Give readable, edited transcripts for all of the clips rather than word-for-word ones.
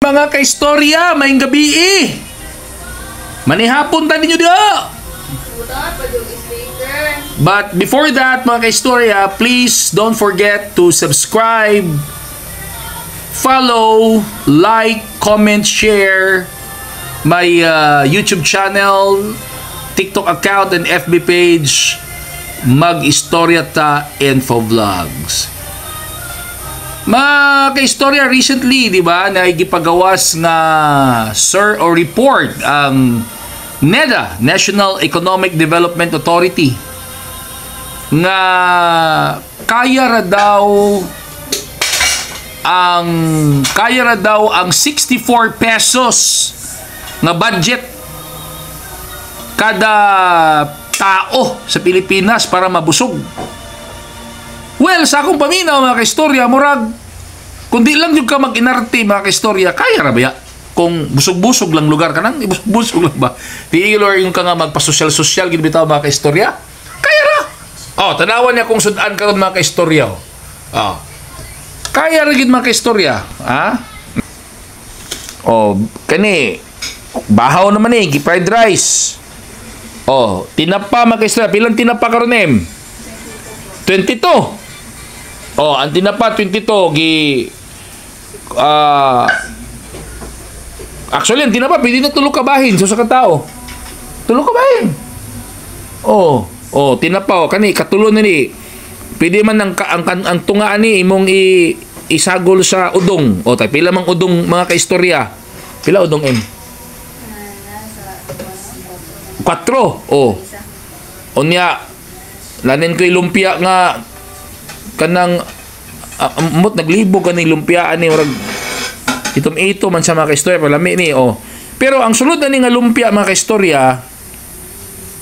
Mga kaistorya, maayong gabii. Manihapon ta ninyo diha. Buta pa yung speaker. But before that, mga kaistorya, please don't forget to subscribe, follow, like, comment, share my YouTube channel, TikTok account, and FB page, Mag-Istorya Ta Info Vlogs. Mga kaistorya, recently, di ba, na gipagawas nga sir or report ang NEDA, National Economic Development Authority, nga kaya ra daw ang 64 pesos nga budget kada tao sa Pilipinas para mabusog. Well, sa akong paminaw, mga kaistorya, murag kung di lang jud ka mag-inarte, mga kaistorya, kaya ra ba ya? Kung busog-busog lang lugar ka nang, busog-busog lang ba? Di or yung ka nga magpa-sosyal-sosyal gid bitaw, mga kaistorya? Kaya ra. Oh, tanawan niya kung sudan karon, mga kaistorya. Oh. Oh. Kaya ra gid, mga kaistorya, ha? Oh, kani bahaw naman eh, gi fried rice. Oh, tinapa, mga kaistorya, pilang tinapa karon, em? 22. Oh, ang tinapa 22 gi actually ang tinapa pwede na tulo ka bahin so sa katao. Tulo ka bahin. Oh, tinapa oh kani katulo na ni. Pwede man ang tunga ani imong isagol sa udong. O tay pila mang udong, mga kaistorya? Pila udong, em? Kwatro. Oh. Unya lanin ko'y lumpia nga kanang amot naglibog kaning lumpia ani, murag itom ito man sa mga kaistorya, palami ni, oh. Pero ang sulod na ni nga lumpia, mga kaistorya,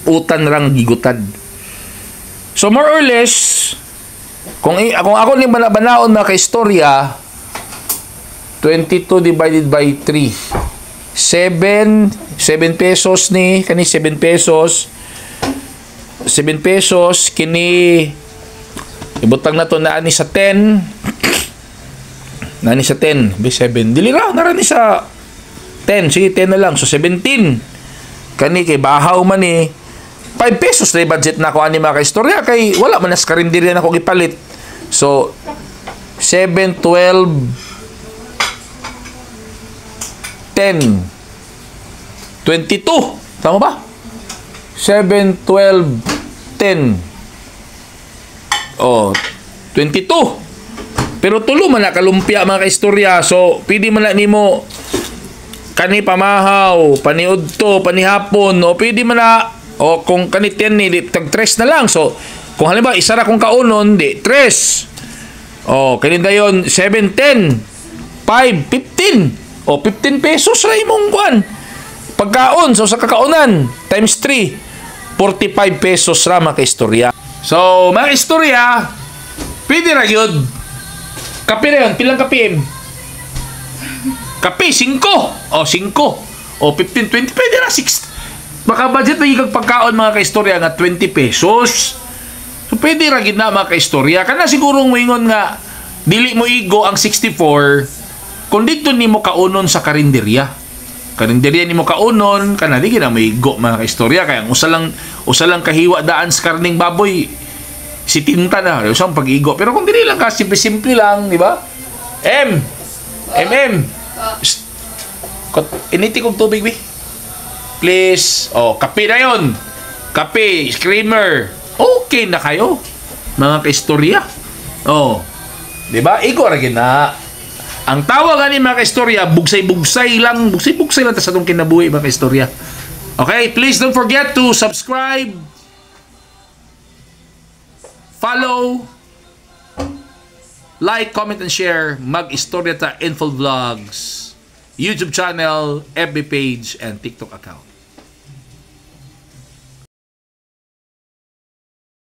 utan rang gigutad. So more or less, kung ako ni banaon, mga kaistorya, 22 divided by 3, 7 7 pesos ni kani, 7 pesos, 7 pesos kini, ibutang na to na ani sa 10, na ani sa 10 b 7, dili ra nara ni sa 10, sige, 10 na lang. So 17 kani kay bahaw man ni, 5 pesos na budget na ako ani, mga kaistorya, kay wala man nas karinderya na ako gipalit. So 7, 12, 10, 22, tama ba? 7, 12, 10. Oh, 22. Pero tulo man na kalumpia, mga kaistorya. So, pwede man na nimo kani pamahaw, paniudto, panihapon, o pwede man na o kung kani 10 ni di, tag 3 na lang. So, kung halimbawa isa ra kong kaunon, di 3. O, kani dayon 7, 10, 5, 15. O 15 pesos ra imong kuan. Pagkaon, so sa kakaunan times 3, 45 pesos ra, mga kaistorya. So, mga istorya, pwede ra yun. Kape na yun. Pilang kape, em? Kape, 5. O, 5. O, 15, 20. Pwede na, 6. Baka budget na yung pagkaon, mga kaistorya, nga 20 pesos. So, pwede ra gid na, mga kaistorya. Kana siguro moingon nga, dili mo igo ang 64 kung dito nimo kaunon sa karinderya. Karinderya nimo kaunon, kana di gid na maigo, mga kaistorya, kaya ang usa lang kahiwa daan sa karning baboy si tinta na usang pag-igo. Pero kung dili lang ka, simple-simple lang, di ba? M M M. Shh. Initi kong tubig, bi. Please. Oh, kape na yon. Kape, creamer. Okay na kayo, mga kaistorya. Oh. Di ba? Igo ra gid na. Ang tawag ani, mga kaistorya, bugsay-bugsay lang, bugsay-bugsay lang ta sa atong kinabuhi, mga kaistorya. Okay, please don't forget to subscribe, follow, like, comment, and share Mag-Istorya Ta Info Vlogs, YouTube channel, FB page, and TikTok account.